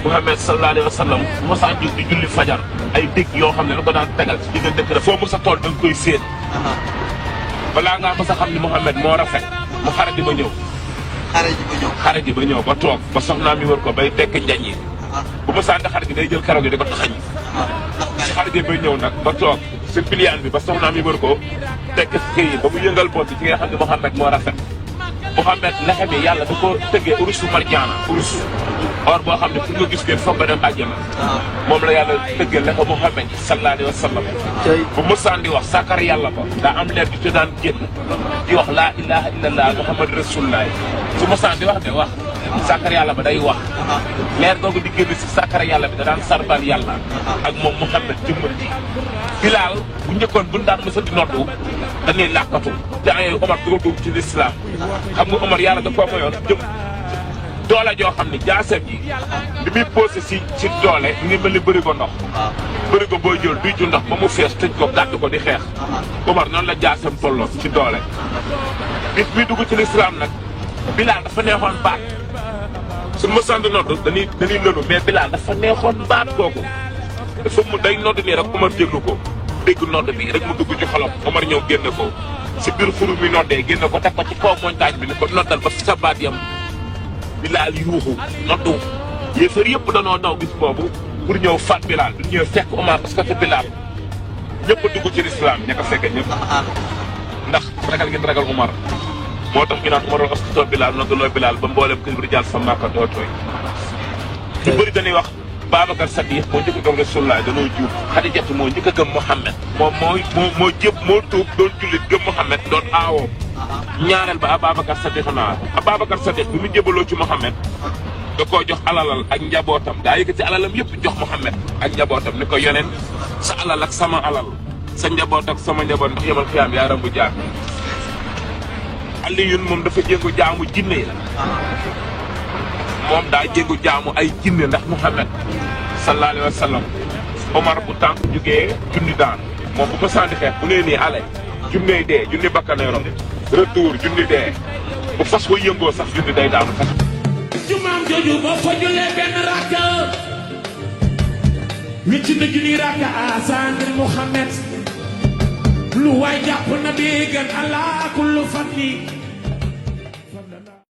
Muhammad sallallahu alayhi wa sallam mosaan jóg di julli fajar ay dégg yoo xam ne da ko daan tegal ci diggante kër foo mos a tool da nga koy séen. balaa ngaa mos a xam ni Muhammad moo rafet mu xare di ba ñëw. xare ji ba ñëw ba toog ba soxnaam mi wër ko bay tekk njañ yi. bu mosaan di xare ji day jël karaw gi di ko taxañ. si xare ji ba ñëw nag ba toog si piliyaan bi ba soxnaam mi wër ko tekk kii yi ba mu yëngal bopp ci nga xam ne Muhammad moo rafet. Muhammad lexe bi yàlla da ko tëggee urusu marjaana urus or boo xam ne pour nga gis leen foog nga dem àjjana. moom la yàlla tëggee lexe Muhammad sallallahu alayhi wa sallam. bu mosaan di wax sàkkar yàlla ba daa am leer di ci daan génn di wax laa ilaha illallah Muhammad rasulullah su mosaan di wax de wax sàkkar yàlla ba day wax leer googu di génn si sàkkar yàlla bi da daan sarbal yàlla ak moom Muhammad jëmmal ji. Bilaal bu njëkkoon buñ daan mësa di noddu dañuy làkkatu te ay Omar dugal dugg ci lislaam xam nga Omar yàlla da koo mayoon jëm doole joo xam ne jaaseem ji li muy posé si doole ngi mel ni bërigo ndox. bërigo booy jël duy ci ndox ba mu fees tëj ko gàtt ko di xeex. Omar noonu la jaaseem tolloo ci doole. bis bi dugg ci lislaam nag Bilaal dafa neexoon baat suñu mësaan di noddu dañuy lënu mais Bilaal dafa neexoon baat kooku dafa mu day nodd nii rek Omar déglu ko dégg nodd bi rek mu dugg ci xolam Omar ñëw génne ko si biir xuru mi noddee génne ko teg ko ci kaw montagne bi ni ko noddal ba fi sa baat yam Bilaal yuuxu noddu yéefar yëpp danoo daw bis boobu pour ñëw faat Bilaal du ñëw fekk Omar parce que Bilaal ñëpp a dugg ci lislaam ña ko fekke ñëpp ndax ragal ngeen ragal Omar moo tax ñu naan Omar ostutoo Bilaal nodduloo Bilaal ba mboolem kër bi di jàll sa Makka doo tooy ñu bëri dañuy wax Babacar Sadiq moo njëkk a gëm Rasulullah danoo juum Xadijatu moo njëkk a gëm Muhammad moom moo tuub doon jullit gëm Muhammad doon aawoo ñaareel ba Ababacar Sadiq naa Ababacar Sadiq bi mu jébaloo ci Muhammad da koo jox alalal ak njabootam daa yëkkati alalam yëpp jox Muhammad ak njabootam ni ko yoneen sa alal ak sama alal sa njaboot ak sama njaboot ndax yemal xiyaam yaa rambu jaam Aliyun moom dafa jéngu jaamu jinne yi moom daa jéngu jaamu ay jinne ndax Muhammad sallallahu alayhi wa sallam Omar bu tànk jugee junni daan moom bu ma sànni xeex bu nee nii ale junney dee junni bakkanay rom retour junni dee bu fas wa yëngoo sax junni day daanu fas jumaam jooju boo fa julee benn rakka wicc na junni rakka asaanir Muhammad lu waay jàpp na bi gën ala kullu fanni